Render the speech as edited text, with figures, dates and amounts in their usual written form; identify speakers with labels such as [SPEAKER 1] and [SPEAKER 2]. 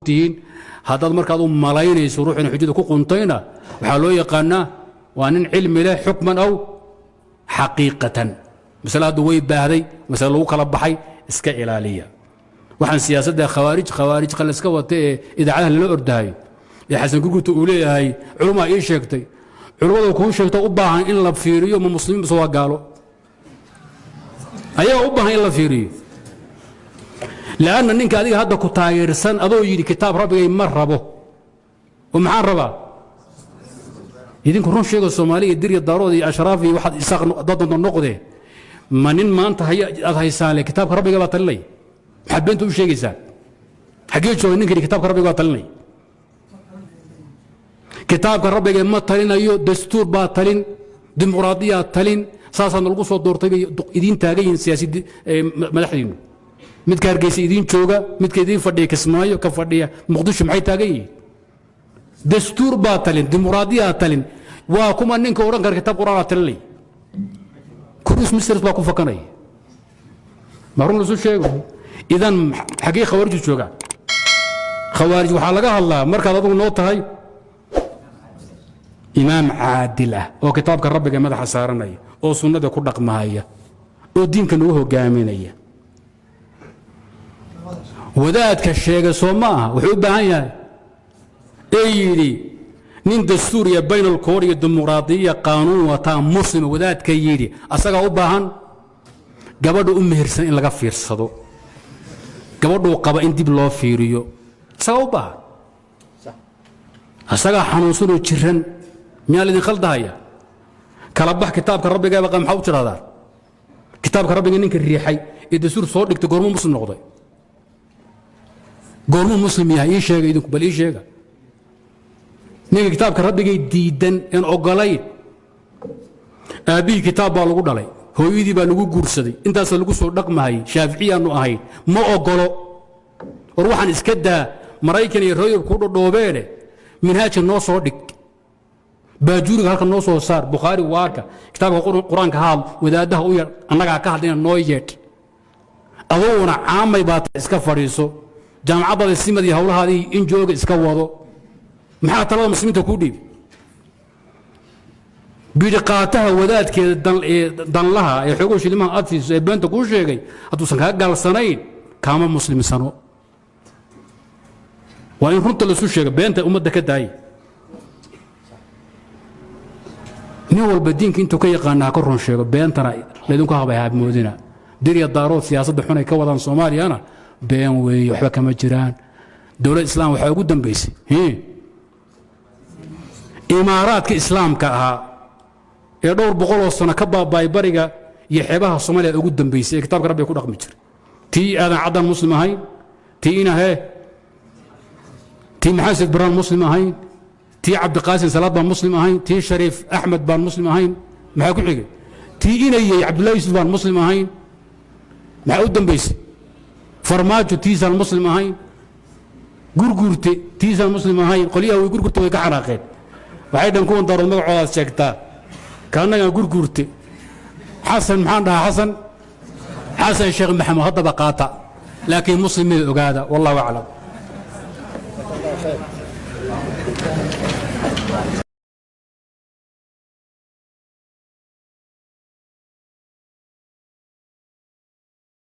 [SPEAKER 1] tihiin. Haddaad markaad u malaynayso ruux ina xujada ku quntayna, waxaa loo yaqaanaa waa nin cilmi leh xukman aw xaqiiqatan. Masale hadda way baahday, masale lagu kala baxay. Iska ilaaliya waxaan siyaasadda khawaarij khawaarij qalaska wata ee idaacadaha lala ordahayo ee Xasan Gurgurta uu leeyahay culumaa ii sheegtay. Culummadu kuu sheegto u baahan in la fiiriyo, ma muslimiin mise waa gaalo? Ayaga u baahan in la fiiriyo, lanna ninka adiga hadda ku taageersan adoo yidhi kitaab rabbigay ma rabo oo maxaan rabaa, idinku run sheego. Soomaaliya, Dirya, Daarood iyo Ashraaf iyo waxaad Isaaq dad noqdee, ma nin maanta haya aad haysaanle kitaabka rabbiga baa talinaya? Maxaad beenta u sheegaysaa? Xaggee jooga ninkani kitaabka rabbiga baa talinaya? Kitaabka rabbiga ma talinayo, dastuur baa talin, dimuqraadiyaa talin. Saasaana lagu soo doortay bay idiin taagan yihiin siyaasidi madaxdiinnu. Midka Hargeysa idiin jooga, midka idiin fadhiya Kismaayo, ka fadhiya Muqdisho, maxay taagan yihiin? Dastuur baa talin, dimuqraadiyaa talin. Waa kuma ninka odhan kara kitaab qur'aanaa talinaya? Cruise missile baa ku fakanaya. Ma run lasu sheego? Idan xaggee khawaarijtu joogaan? Khawaarij waxaa laga hadlaa markaad adugu noo tahay imaam caadil ah oo kitaabka rabbiga madaxa saaranaya oo sunnada ku dhaqmahaya oo diinka nagu hogaaminaya. Wadaadka sheega soo ma aha wuxuu u baahan yahay ee yidhi nin dastuur iyo penal code iyo dimuqraadiya qaanuun wataa muslima, wadaadka yidhi asagaa u baahan gabadha u mehersan in laga fiirsado, gabadhuu qaba in dib loo fiiriyo. Isagaa u baahan, asagaa xanuunsanoo jiran. Miyaa laydin khaldahaya? Kala bax kitaabka rabbigaaba. Maxaa u tidhahdaan kitaabka rabbiga? Ninka riixay ee dastuur soo dhigtay goormuu muslim noqday? Goormuu muslim yahay? Ii sheega idinku, bal ii sheega. Ninka kitaabka rabbigay diidan een ogolayn, aabbihii kitaab baa lagu dhalay, hooyadii baa lagu guursaday, intaasa lagu soo dhaqmahayay, Shaaficiyaannu ahayn, ma ogolo. War waxaan iska daa, Maraykan iyo reer Yurub ku dhodhoobeene, minhaajka noo soo dhig, Baajuuriga halka noo soo saar, Bukhaari waarka, kitaabka Qur-aanka haad, wadaaddaha u yeedh, annagaa ka hadlayna, noo yeedh. Aduguna caamay baa iska fadhiiso, jaamacaddaada simad iyo howlahaadii in jooga iska wado. Maxaa talada muslimiinta kuu dhiibi? Bidhiqaataha wadaadkeeda danlaha ee xoogo shilimaha aad siiso ee beenta kuu sheegay, hadduusan kaa gaalsanayn, kaama muslimsano. Waa in runta lasu sheega, beenta ummadda ka daaya. Nin walba diinka intuu ka yaqaana ha ka run sheego, beentana laydinku habay hamoodina. Dirya, Daarood siyaasadda xunay ka wadaan Soomaaliyana been weeye, waxba kama jiraan. Dowlad Islaam waxaa ugu dambaysay imaaraadka islaamka ahaa ee dhowr boqoloo sano ka baaba'ay bariga iyo xeebaha Soomaaliya ugu dambaysay ee kitaabka rabbiga ku dhaqmi jiray. Tii Aadan Caddan muslim ahayn, tii inahee, tii Maxamed Baraan muslim ahayn, tii Cabdiqaasim Salaad baan muslim ahayn, tii Shariif Axmed baan muslim ahayn. Maxaa ku xigay? Tii inayey Cabdullahi Yusuf baan muslim ahayn. Maxaa u dambaysay? Farmaajo tiisaan muslim ahayn, Gurgurte tiisaan muslim ahayn. Qolyaha way Gurgurte way ka xanaaqeen, waxay dhan kuwan Daarood magacoodaad sheegtaa kaannagaan Gurgurte. Xasan maxaan dhahaa? Xasan Sheekh Maxamuud haddaba qaata, laakiin muslim may ogaada. Wallahu aclam.